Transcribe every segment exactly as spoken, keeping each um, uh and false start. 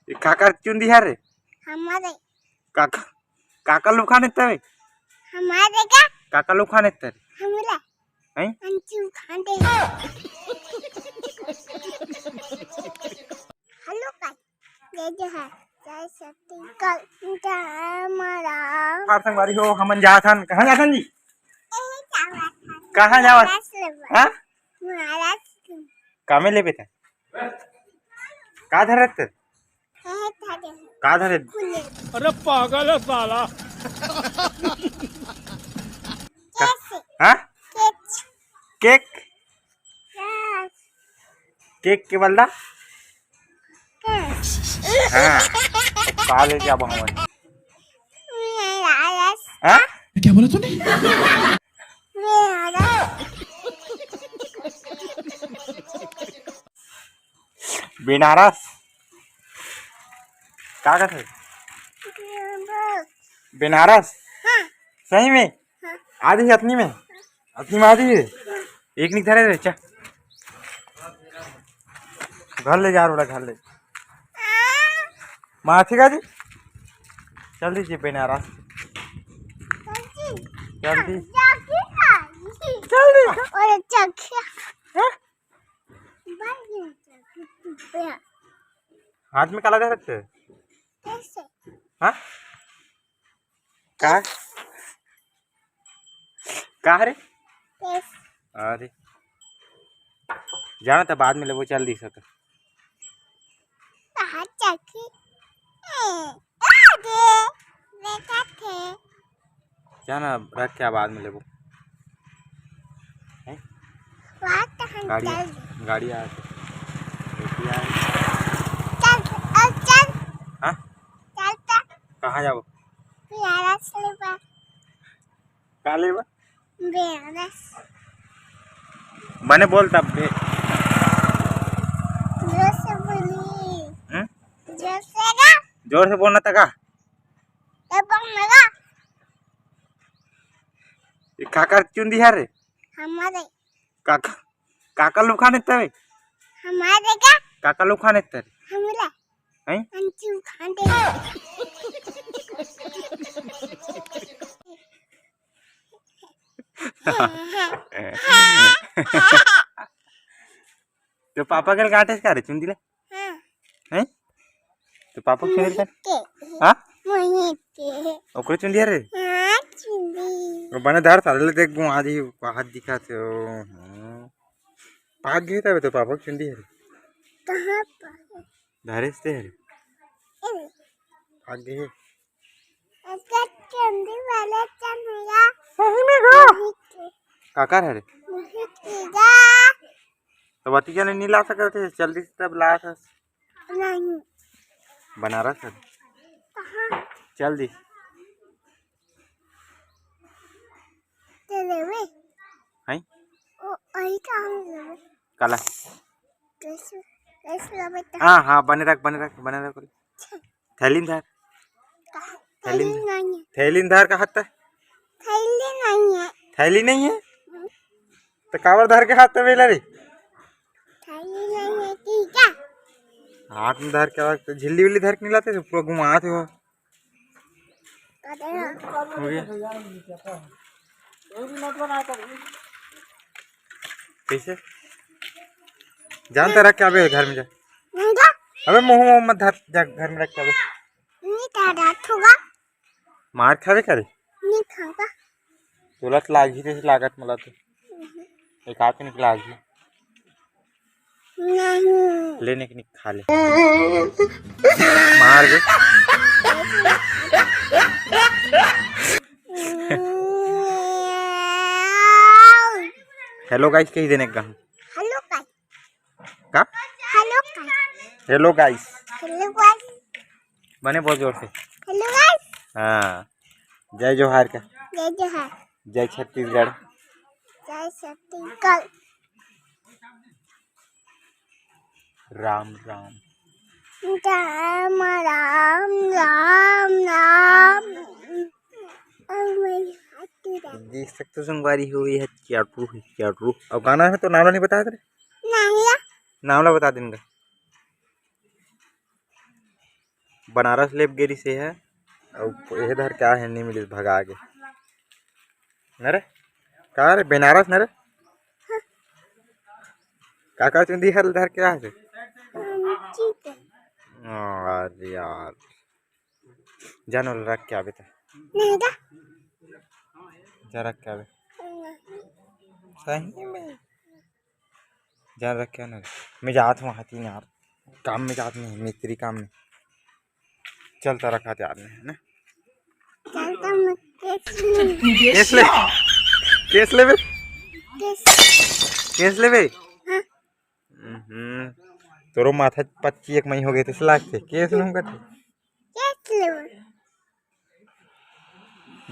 ये काकर चुंदी हरे? हमारे। काका, काकर लुखाने तवे? हमारे का? काकर लुखाने तरे? हमरा। हैं? अंचू खाने। हेलो गाइस, ये जो है, जय छत्तीसगढ़, जय हमारा। और संगवारी हो, हमन जात हन, कहाँ जात हन जी? यही जावत हन। कहाँ जावत? महाराष्ट्र में। हाँ? महाराष्ट्र में। कामे ले बेटा? का धरत? है, था दे। का धरे? फूले। अरे पागल है साला। कैसे? हाँ? केक। केक? यस। केक के बल्ला? यस। हाँ। का ले जाबो हमन? मेरा रस। हाँ? क्या बोला तूने? मेरा रस। बनारस। का कथे? बनारस। हाँ। सही में? हाँ। आधी अतनी में? अतनी में आधी है? एक निक धरे रे, चा। घर ले जा, रोड़ा घर ले। माथी का जी? चल दीजिए बनारस। चल दी। चल दी। और चखिया। हाँ? हाथ में काला धरत हे? कैसे? हाँ? का? का रे? कैसे? अरे। जाना तो बाद में लेबो, चल दी सक। कहाँ चखी? ए, आ दे। देखा थे। जा ना, रख के बाद में लेबो। हैं? बात तो हम गाड़ी, चल। गाड़ी आ रही। बेटी आ रही। चल, चल, चल। हाँ? चल, चल। कहाँ जाबो? प्यारा से लेबा। का लेबा? प्यारा से। बने बोल तब बे। जोर से बोली। हम्म? जोर से ना। जोर से बोलना था का? तब बोलना का? ये काकर चुंदी हरे? हमारे। काका, काकर लुखाने तवे? हमारे का? काकर लुखाने तरे? हमरा। हैं? अंचू खाने। तो पापा के काटे का रे चुंदी ले? हाँ। हैं? तो पापा के चुंदी ले? मोहित के। हाँ? मोहित के। ओकरे चुंदी रे? हाँ, चुंदी। वो बने धर साले देख गो आज ही हाथ दिखा थे। हम्म। पाक गए तबे तो पापा के चुंदी रे। कहाँ पर? धारे से रे। ए। पाक गए। अच्छा, चंदी वाला चंदिया। सही में गो? मोहित के। काकर हरे? मोहित के गा। तो बती जाने नहीं ला सकते थे, जल्दी से तब ला सक। नहीं। बनारस हरे। कहाँ? चल दी। ते लेवे? हैं? ओ, आई कहाँ लेवे? काला? कैसे, कैसे लेवे तो? हाँ, हाँ, बने रख, बने रख, बने रख। थैली में धर। कहाँ? थैली में। थैली नहीं है। थैली में धर का हाथ? थैली नहीं है। थैली नहीं है? हम्म। तो काबर धर के हाथ में बेला रे? थैली नहीं है, ठीक है। हाथ में धर के रख, तो झिल्ली विल्ली धर के नहीं लाते, तो पूरा घुमाते हो। हो गया। कैसे? जानता रख के अबे घर में जा। नहीं जा। अबे मुंह, मुंह मत धर, जा घर में रख के अबे। नहीं धरा थोगा। मार खावे करे? नहीं खाऊंगा। तोला तो लागही, जैसे लागत मला तो। एक आंख निकला आगी। नहीं। लेने के निक खा ले। मार दे। हेलो गाइस कही देने का। हेलो गाइस। का? हेलो गाइस। हेलो गाइस। हेलो गाइस। बने बहुत जोर से। हेलो गाइस। हाँ। जय जोहार का। जय जोहार। जय छत्तीसगढ़। जय छत्तीसगढ़। राम राम। राम राम राम राम। देख सकते हो संगवारी हो, ये है चटरू, चटरू। अब गाना है तो नाम नहीं बताया तेरे? नहीं। नाम ला बता देंगे। बनारस लेब गे रिहिस हे, अउ एहे धर के आहे, नइ मिलिस, भगा गे। न रे, का रे, बनारस न रे? का का चुंदी हर धर के आहे? अरे यार, जा न रख के आबे त। नहीं दा। जा रख के आबे। नहीं। सही में। जा रख के ना। मैं जात हूँ हाथी यार। काम में जात नहीं, मिस्त्री काम में। चलता रखा यार में, है ना? चलता मैं केस ले। केस ले? केस लेबे? केस। केस लेबे? हाँ। हम्म। तोरो माथा पच्ची एक मई हो गए थे, लागथे। केस लूंगा थे। केस लेबे?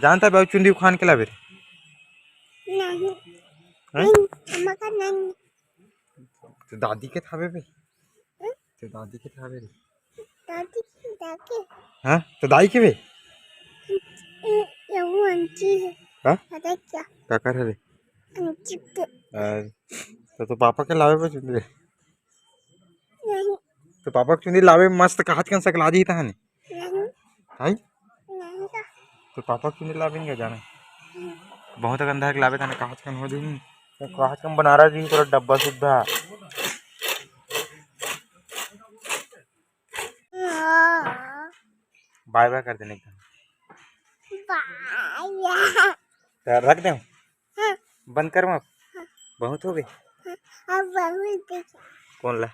जानता बे, चुंदी उखान के लाबे रे। नहीं। हैं? नहीं, मगर नहीं। तो दादी के थावे बे। हैं? तो दादी के थावे रे। दादी, दादी। हाँ, तो दाई के बे? ए, ये वो आंटी है। हाँ? पता क्या? का कर रे? आंटी के। अरे, तो, तो पापा के लावे बे चुंदी। नहीं। तो पापा के चुंदी लावे, मस्त कहत कन सकला दी तहने। नहीं। हाय? नहीं का? तो पापा के चुंदी लावे नहीं जाने। बहुत अंधार के लावे तहने, कहत कन हो दिन। तो कहत कन बनारस जी पूरा डब्बा सुद्धा। हाँ। बाय बाय कर देने का। बाय। तो रख दे। हाँ। बंद कर माँ। हाँ। बहुत हो गए। हाँ, अब बहुत देख। कौन ला?